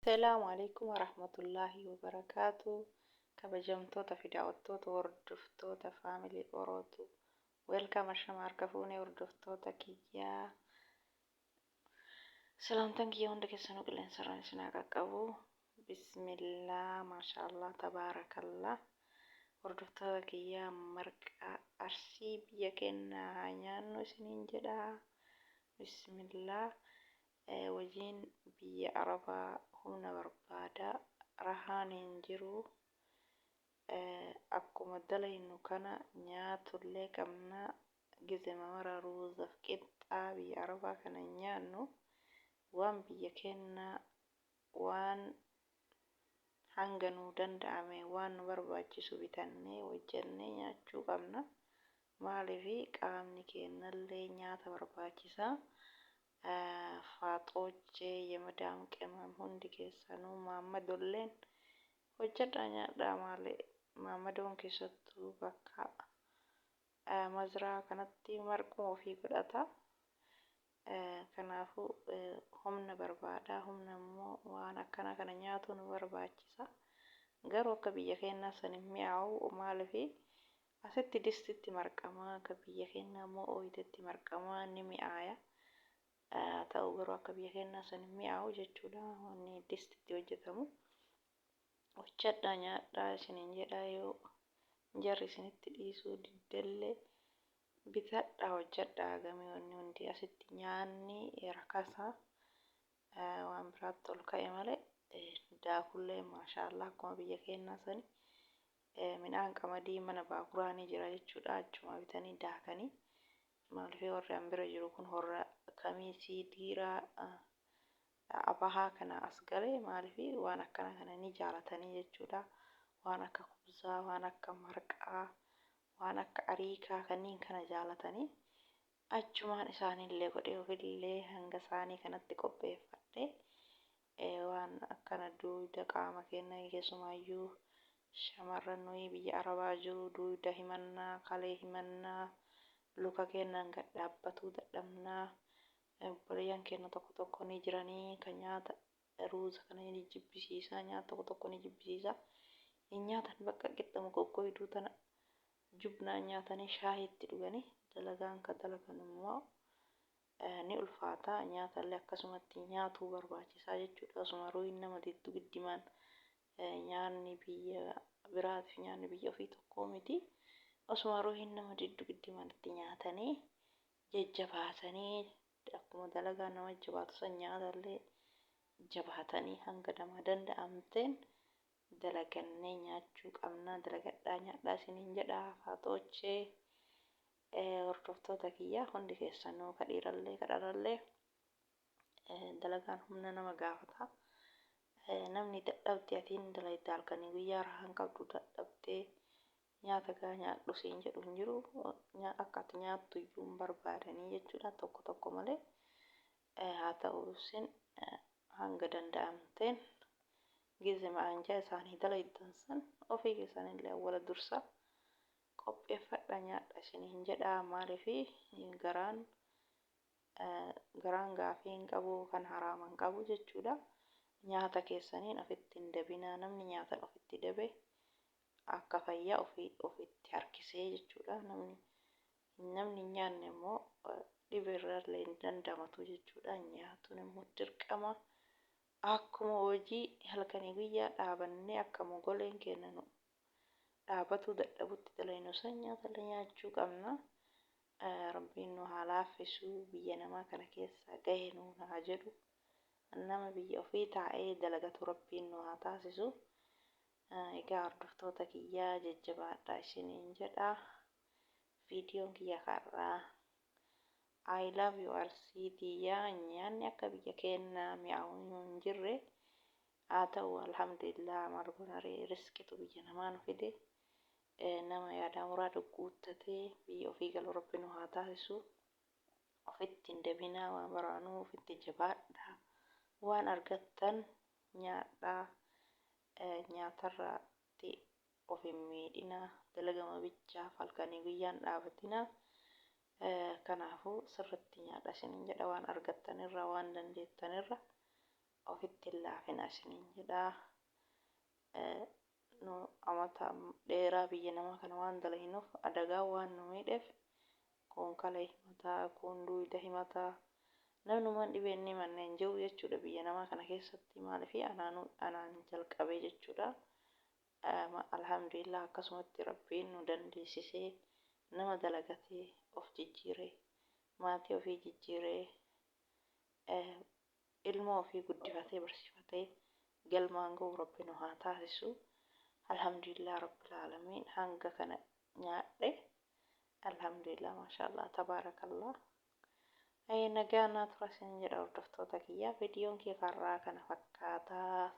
Assalaamu alaikum warahmatullaahi wabarakaatu. Kabajamtoota fi daawwattoota hordoftoota faamilii Orootu. Welcome, ashama harka fuunee hordoftoota kiyyaa. Salaamtaan kiyya hunda keessanuu qilleensarraan isin haa qaqqabu. Bismillah, maashaallah, tabaarakallah. Hordoftoota kiyyaa, marqaa Arsii biyya kennaa haa nyaannu isiniin jedha. Bismillah. Hojiin biyya Arabaa humna barbaada. Rahaan hin jiru. Akkuma dalaynu kana nyaatullee qabna. Gizema mara ruuzaf qixxaa biyya Arabaa kana hin nyaannu. Waan biyya kennaa waan hanga nuu danda'ame waan nu barbaachisu bitannee hojjannee nyaachuu qabna. Maaliif, qaamni keennallee nyaata barbaachisa. Faaxoochee, የመዳም ቅመም, hundi keessanuu, maammadolleen hojjadhaa, nyaadhaa maali. Maammadoon keessattuu bakka mazraa kanatti marquma ofii godhata. Kanaafuu humna barbaada. Humna immoo waan akkana kana nyaatu nu barbaachisa. Garuu akka biyya keenyaa san hin mi'aawu. Maaliif, asitti distitti marqamaa, akka biyya keenyaa immoo ooyitetti marqamaa, ni mi'aaya. Ta'u garuu akka biyya keenyaa san hin mi'aawu jechuudha. Wanni distitti hojjetamu. Hojjadhaa, nyaadhaa isiniin jedha. Yoo jarri isinitti dhiisuu diddellee bitadhaa, hojjadhaa. Gamii wanni hundi asitti nyaanni rakasa, waan biraatti ol ka'e malee. Daakullee maashaallah, akkuma biyya keenyaa sani midhaan qamadii mana baaburaa ni jira jechuudha. Achuma bitanii daakanii. Maaliif, warri an bira jiru kun horra kamiisii diiraa abahaa kana as galee, maaliif, waan akkana kana ni jaalatanii jechuudha. Waan akka kubzaa, waan akka marqaa, waan akka ariikaa kanneen kana jaalatanii, achumaan isaanillee godhee ofillee hanga isaanii kanatti qopheeffadhe. Waan akkana duuda qaama keenya, keessumaayyuu shamarran nuyi biyya Arabaa jiru, duuda himannaa, kalee himannaa, luka keenyaan gad dhaabbatuu dadhabnaa. Obboleeyyan keenya tokko tokko ni jiranii kan nyaata ruuza kana ni jibbisiisa, nyaata tokko tokko ni jibbisiisa, hin nyaatan. Bakka qixxama goggoyduu tana jubnaan nyaatanii shaayiitti dhuganii, dalagaan ka dalagan immoo ni ulfaata. Nyaatallee akkasumatti nyaatuu barbaachisaa jechuudha. Osuma ruuhin nama diddu giddimaan nyaanni biyya biraatiif nyaanni biyya ofii tokkoo miti. Osuma ruuhin nama diddu giddimaan itti nyaatanii jajjabaatanii, akkuma dalagaa nama jabaatu san nyaatallee jabaatanii hanga namaa danda'amteen dalagannee nyaachuu qabna. Dalagadhaa, nyaadhaa isiniin jedha. Faaxoochee, hordoftoota kiyyaa hundi keessanuu, ka dhiirallee ka dhalallee, dalagaan humna nama gaafata. Namni dadhabde, atiin dalayda halkanii guyyaa rahaan qabdu, dadhabdee nyaata gaa nyaadhu siin jedhu hin jiru. Akka ati nyaattu iyyuu hin barbaadanii jechuudha, tokko tokko malee. Haa ta'u, isin hanga danda'amteen gizima anjaa isaanii dalaydan san ofii keessanillee awwala dursa qopheeffadha, nyaadha isiniin jedha. Maaliifi, garaan garaan gaafii hin qabu, kan haraama hin qabu jechuudha. Nyaata keessaniin ofitti hin dabinaa. Namni nyaatan ofitti dabe akka fayyaa ofii ofitti harkisee jechuudha. Namni hin nyaanne immoo dhibee irraallee hin dandamatu jechuudha. Nyaatuun immoo dirqama. Akkuma hojii halkanii guyyaa dhaabannee akka mogoleen keenya nu dhaabatuu dadhabutti dalaynu san nyaatallee nyaachuu qabna. Rabbiin nu haa laaffisu, biyya namaa kana keessaa gahe nu haa jedhu. Nama biyya ofii taa'ee dalagatu Rabbiin nu haa taasisu. Egaa hordoftoota kiyyaa, jajjabaadhaa isiniin jedha. Viidiyoon kiyya karraa I love you Arsii tiyyaa. Nyaanni akka biyya keenyaa mi'aawu hin jirre. Haa ta'u, alhamdulillah, maal goonaree, riskitu biyya namaa nu fide. Nama yaadaa muraada guuttatee biyya ofii galu Rabbi nu haa taasisu. Ofitti hin dabinaa, waan baraanuu ofitti jabaadhaa, waan argattan nyaadhaa, nyaatarraatti of hin miidhinaa, dalagama bichaaf halkanii guyyaan dhaabatinaa. Kanaafuu sirritti nyaadha isiniin jedha, waan argattanirra, waan dandeettanirra. Ofitti hin laafina isiniin jedha. Nu amata dheeraa biyya namaa kana waan dalaynuuf adagaa waan nu miidheef kuun kalee himataa, kuun duuyda himataa, namnumaan dhibeen ni manne hin jiru jechuudha biyya namaa kana keessatti. Maaliif anaanuu anaan jalqabee jechuudha. Alhamdulillah, akkasumatti Rabbiin nu dandeessisee nama dalagatee of jijjiiree, maatii ofii jijjiiree, ilmoo ofii guddifatee barsiifatee galmaan ga'u Rabbi nu haa taasisu. Alhamdulillah rabbil aalamiin, hanga kana nyaadhe. Alhamdulillah, maashaallah, tabaarakallah. Nagaa naa tura isin jedha, hordoftoota kiyyaa. Viidiyoon kee karraa kana fakkaataa.